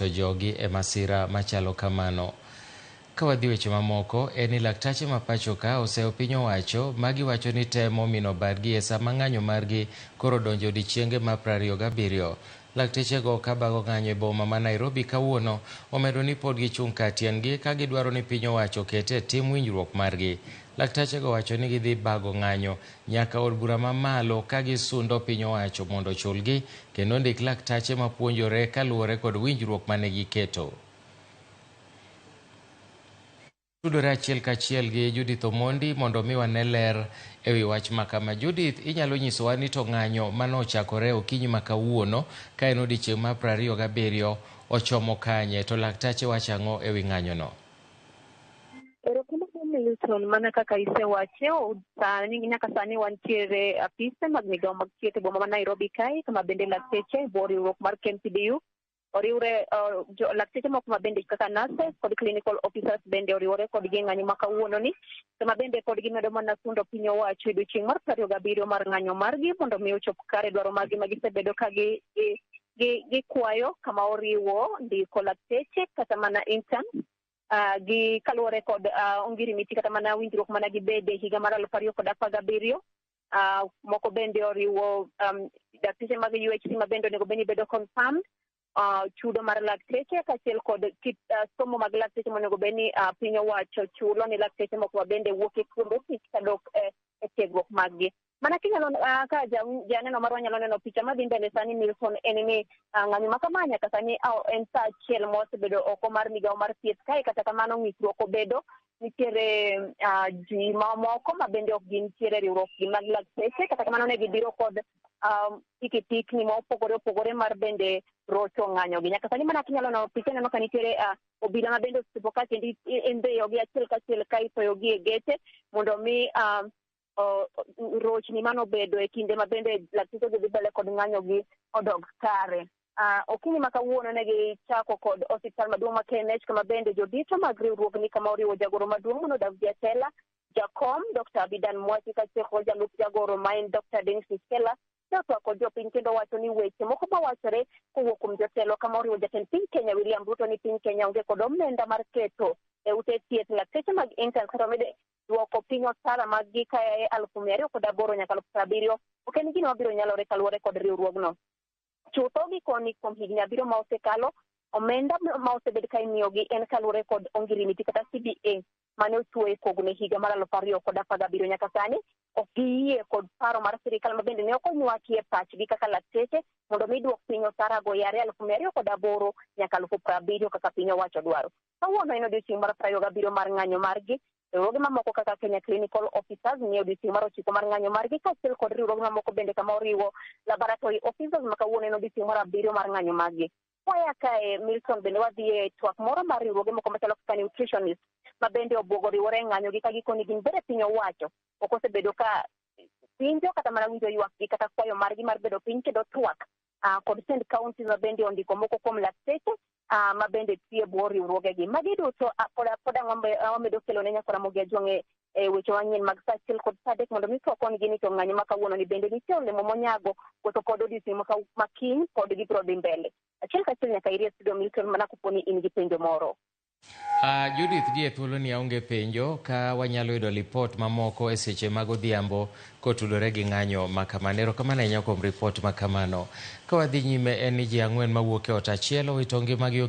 wito jogi e masira machalo kamano. Ka wadhi weche mamoko, en ni laktache ma pacho ka oseyo piny owacho ma giwacho ni temo mino badgi e sama ng'anyo margi koro donjo odiechienge ma 27. Laktechego ka bago ng'anyo e boma ma Nairobi kawuono omedo ni pod gichung' kar tiendgi ka gidwaro ni piny owacho oket e tim winjruok margi. Laktachego wacho ni gidhi bago ng'anyo nyaka od bura mamalo ka gisundo piny owacho mondo ochulgi kendo ondik laktache mapuonjore kaluwore kod winjruok mane giketo. Tudore achiel kachiel gi Judith Omondi mondo mi wane ler e wi wach ma kama. Judith, inyalo nyisowa ni to ng'anyo mane ochakore okinyi ma kawuono ka en odiechieng' mar 27 ochomo kanye to laktache wacho ang'o e wi ng'anyono? Erokamano Milton, mana kaka isewache, sani nyaka sani wantiere apise mag migawo mag thieth e boma ma Nairobi kae, kama bende lakteche e bwo riwruok mar KMPDU oriwre lakteche moko ma bende kaka nurses kod clinical officers bende oriwore kodgi e ng'anyo ma kawuono ni, kama bende pod gimedo mana sundo piny owacho e odiechieng' mar 27 mar ng'anyo margi mondo mi ochop kare dwaro margi ma gisebedo ka gi gikwayo kama oriwo ndiko lakteche kata mana intern gi kaluwore kod ongirimiti kata mana winjruok mana gibede higa mar 2017. Moko bende oriwo dakteche mag UHC ma bende onego bed ni bedo confirmed, chudo mar lakteche kaachiel kod kit somo mag lakteche monego bed ni piny owacho chulo ni lakteche moko ma bende wuok e kuonde tich kadok e tiegruok maggi. Mana kinyalo ka janeno marwa nyalo neno picha madhi mbele sani Milton, en ni ng'anyo ma kama nyaka sani en saa achiel mosebedo oko mar migawo mar thieth kae. Kata kamano ng'ikruok obedo nitiere ji mamoko ma bende ok gintiere riwruok gi mag lakteche, kata kamano ne gibiro kod pikipikni ma opogore opogore mar bende rocho ng'anyo gi. Nyaka sani mana kinyalo neno picha, neno ka nitiere obila ma bende osechopo ka kendo indhiyo gi achiel kachiel ka isoyo gi e geche mondo mi rochni manobedo e kinde ma bende lakteche gi dhi mbele kod ng'anyo gi odog kare. Okinyi ma kawuono ne gichako kod osiptal maduong' ma KNH, kama bende jodito mag riwruogni kama oriwo jagoro maduong' mano Davji Atela, jakom Dr. Abidan Mwachi kaachiel kod jalup jagoro ma en Dr. Dennis Miskela ne otwak kod jopiny kendo wacho ni weche moko mawachore kowuok kuom jotelo kama oriwo jatend piny Kenya William Ruto ni piny Kenya onge kod omenda mar keto e ute thieth lakteche mag interns kata mede duoko piny osara mag gi ka e 208,000 nyaka 70,000 ok en gima biro nyalore kaluwore kod riwruogno. Chutho gikoni kuom higni 7 ma osekalo, omenda ma osebed ka imiyogi en kaluwore kod ongirimiti kata CBA mane ochuo e kogno e higa mar 2017. Nyaka sani ok giyie kod paro mar sirikal ma bende ne ok onywaki e pachgi kaka lakteche mondo mi duok piny osara go yare 208,000 nyaka 70,000 kaka piny owacho dwaro. Kawuono en odiechieng' mar 27 mar ng'anyo margi. Riwruoge mamoko kaka Kenya Clinical Officers ni odiechieng' mar 9 mar ng'anyo margi, kaachiel kod riwruoge mamoko bende kama oriwo Laboratory Officers ma kawuono en odiechieng' mar 7 mar ng'anyo margi. Waya kae Milton, bende wadhi e twak moro mar riwruoge moko machalo kaka nutritionist ma bende obwogo riwore e ng'anyo gi ka gikoni gin bende piny owacho ok osebedo ka winjo kata mana winjo ywakgi kata kwayo margi mar bedo piny kendo twak kod send counties ma bende ondiko moko kuom lakteche ma bende tiyo e bwo riwruogegi. Magi duto pod ang' wamedo kelo ne nyakora Ramogi Ajwang' e weche manyien mag saa 1 kod saa 3 mondo mi twak gi ni to ng'anyo ma kawuono ni bende nitie olemo monyago koso pod odiochieng' ma kiny pod gibiro dhi mbele. Achiel kachiel nyaka iri e studio Milton, mana kopo ni in gi penjo moro. Judith, gi e thuolo ni aonge penjo ka wanyalo yudo lipot mamoko e seche mag odhiambo kotudore gi ng'anyo ma kamano. Erokamano ahinya kuom ripot ma kamano. Ka wadhi nyime en ni ji 4 mawuok e ot achiel owito ngimagi.